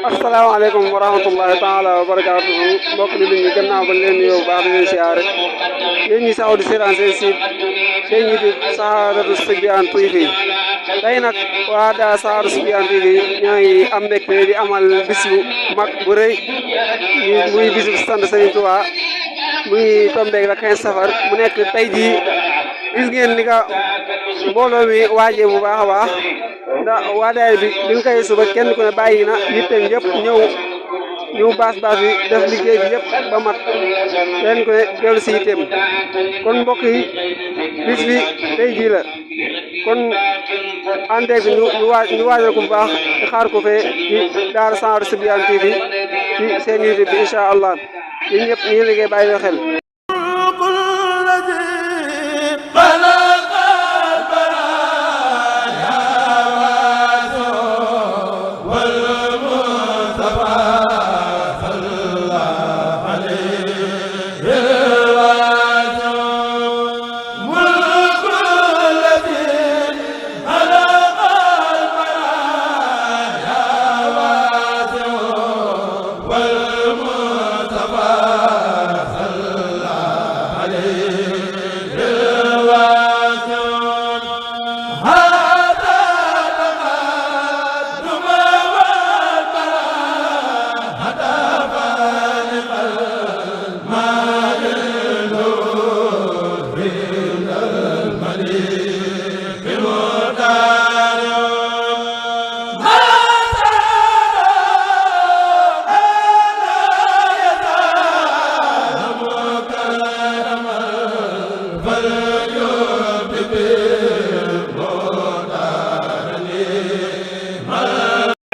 asalaamaaleykum wa rahmatullahi taala wa barakaatuhu mbokk li ñu gannaaw ba leen yow baax di leen siyaare yéen ñi saxaw di seetaan seen site seen YouTube Sahadatou Sybiane TV tey nag waa daa Sahadatou Sybiane TV ñooy am mbégte di amal bis bu mag bu rëy muy bisu sant Serigne Touba muy tombeeg la 15 safar mu nekk tey jii gis ngeen ni ka mbooloo mi waajee bu baax a baax ndax waadaay bi ñu koy suba kenn ku ne bàyyi na yitteem yëpp ñëw baas bi def liggéey bi yëpp ba mat kenn ku ne dellu si yitteem kon mbokk yi bis bi tey jii la kon àndeeg ñu waajal ko bu baax di xaar ko fee ci daara Sahadatou Sybiane TV ci seen YouTube bi incha allah ñun ñëpp ñu ngi liggéey bàyyi xel.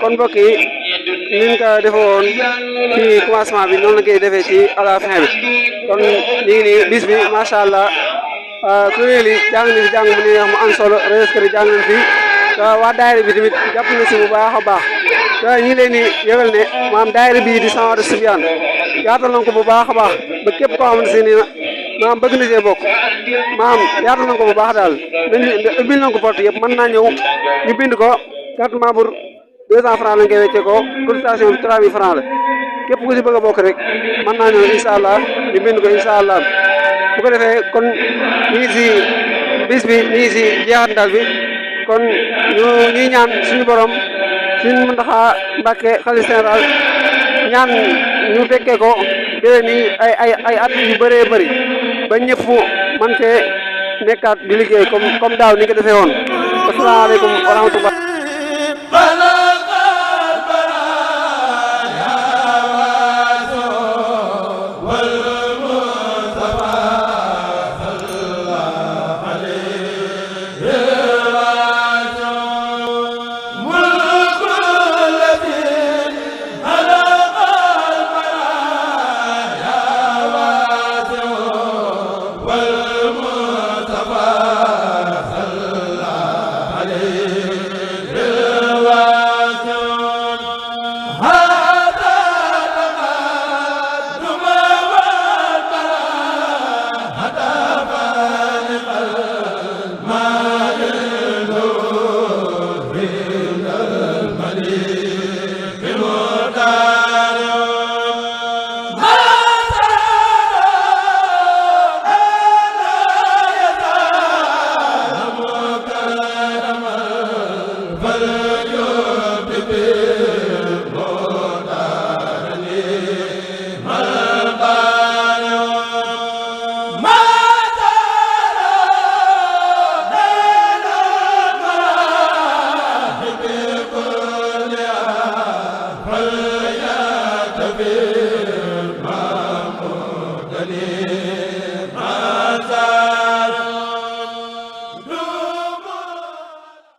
kon mbokk yi ni ñu ko defoon ci commencement bi noonu la koy defee ci à la fin bi kon ñu ngi nii bis bi macha allah kuréel yi jàng nañ fi jàng mu neex mu am solo registre jàng nañ fi waa daayira bi tamit jàpp na si bu baax a baax te ñu ngi leen di yëgal ne maam daayira bii di Sahadatou Sybiane yaatal nañ ko bu baax a baax ba képp koo xamante ne nii maam bëgg na see bokk maam yaatal nañ ko bu baax daal ubbil nañ ko porte yëpp mën naa ñëw ñu bind ko carte membre 200 francs lañ koy weccee ko cotisation bi 3000 francs la képp ku si bëgg a bokk rek mën naa ñëw incha allah ñu bind ko incha allah bu ko defee kon ñu ngi si bis bi ñu ngi si jeexantal bi kon ñuy ñaan suñu borom suñu Muntaxa Mbàkke xalifa général ñaan ñu fekkee ko déwén ni ay at yu bëree bëri ba ñëpp man fee nekkaat di liggéey comme daaw ni ko defee woon asalaamaaleykum wa rahmatullah Amen.